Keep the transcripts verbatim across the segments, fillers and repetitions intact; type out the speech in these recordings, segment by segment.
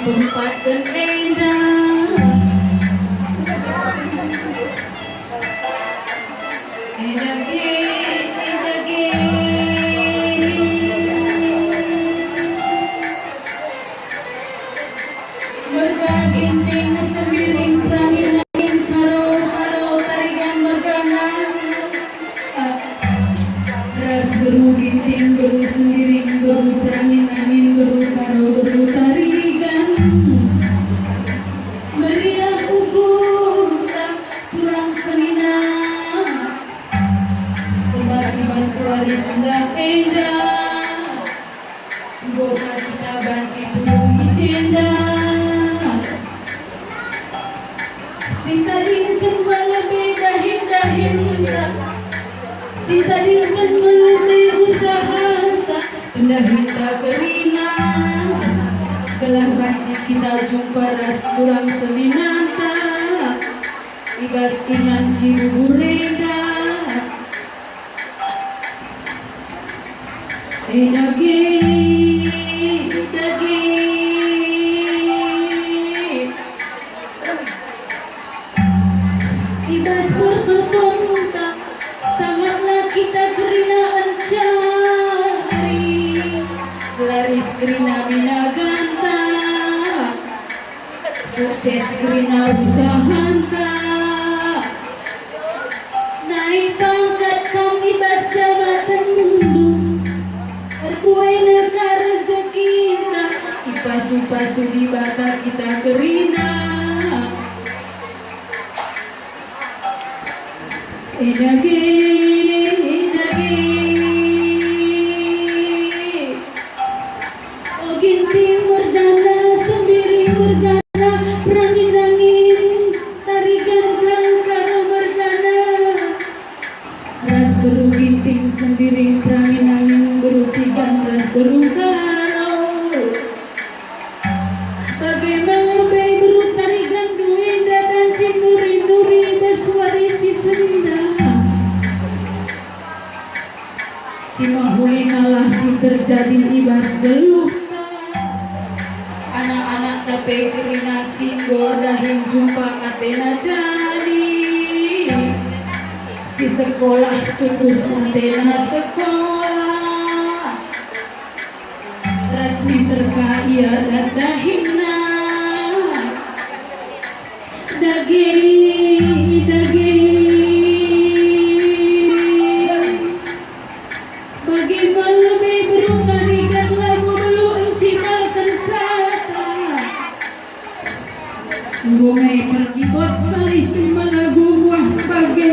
Sempaten enda. Enda ge, enda ge. Merga Ginting, Sembiring, Perangin, Angin, Karo, Karo, Tarigan, mergana. Ras beru Ginting, beru Sembiring, beru Perangin, Angin, beru Karo, beru Tarigan. Meriah ukurta turang senina. Sebar i bas wari sendah enda. Enggo ka kita banci pulung i jenda. Sitadingken me lebe dahin-dahinta. Sitadingken me lebe usahanta, pendahinta kerina. Gelah banci kita jumpa ras turang seninanta i bas ingan Cibubur enda. Enda ge, enda ge. I bas pertotonta, sangaplah kita kerina encari. Laris kerina minaganta. Sukses kerina usahanta. Nai pangkat kam i bas jabatenndu, erbuena ka rejekinta, ipasu-pasu Dibata kita kerina. Enda ge, enda ge. O Ginting mergana, Sembiring mergana, Perangin, Angin, Tarigan, Karo, Karo mergana. Ras beru Ginting, Sembiring, Perangin, Angin, beru Tigan, ras beru Karo. Bage me lebe beru Tarigan, enda banci nuri-nuri bas wari si sendah. Si mehulinalah si terjadi i bas geluhta. Anak-anakta pe kerina si enggo erdahin jumpa atena jadi. Si sekolah tutus atena sekolah. Ras minter ka ia dahinna. Dage, dage. Bage me lebe beru Tarigan, labo nggeluh encipalken kata. Enggo me pergi bot salih cuma lagu buah bage.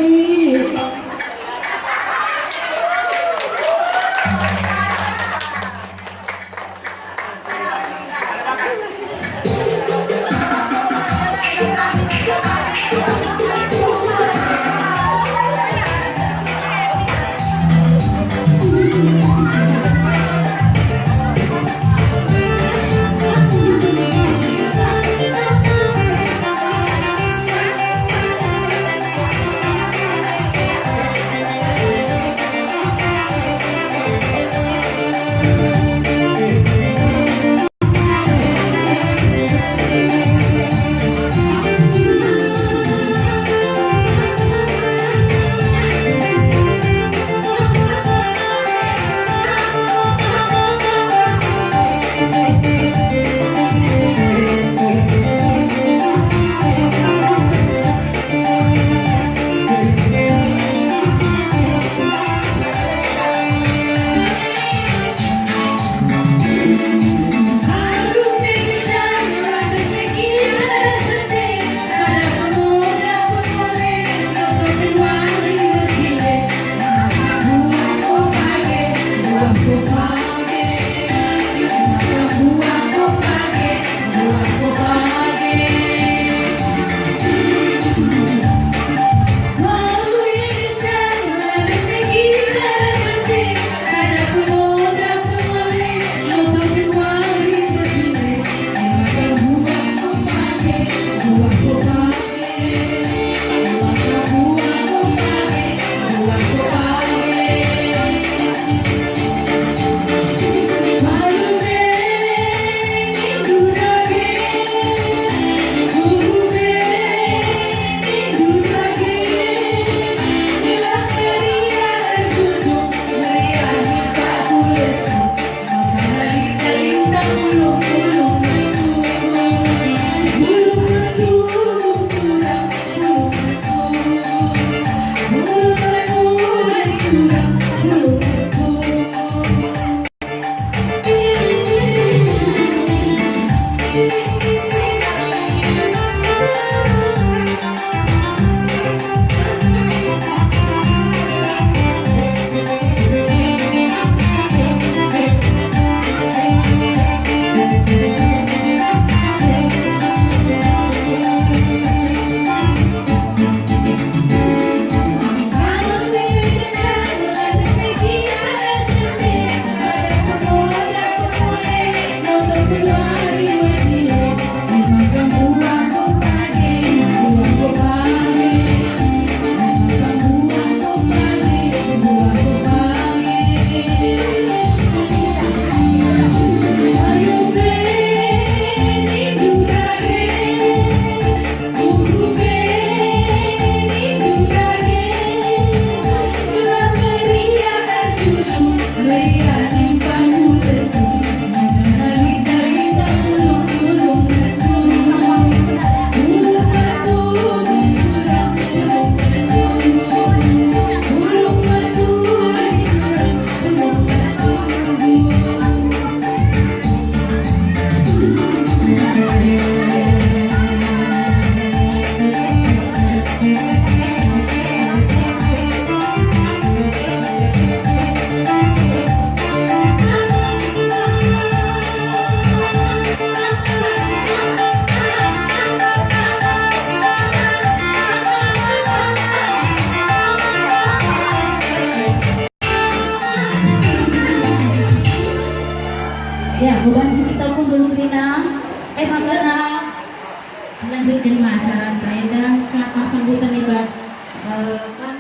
Ya, beban si kita pun dulu kerina. Eh, maka selanjutnya acara enda kata sambutan i bas, eh,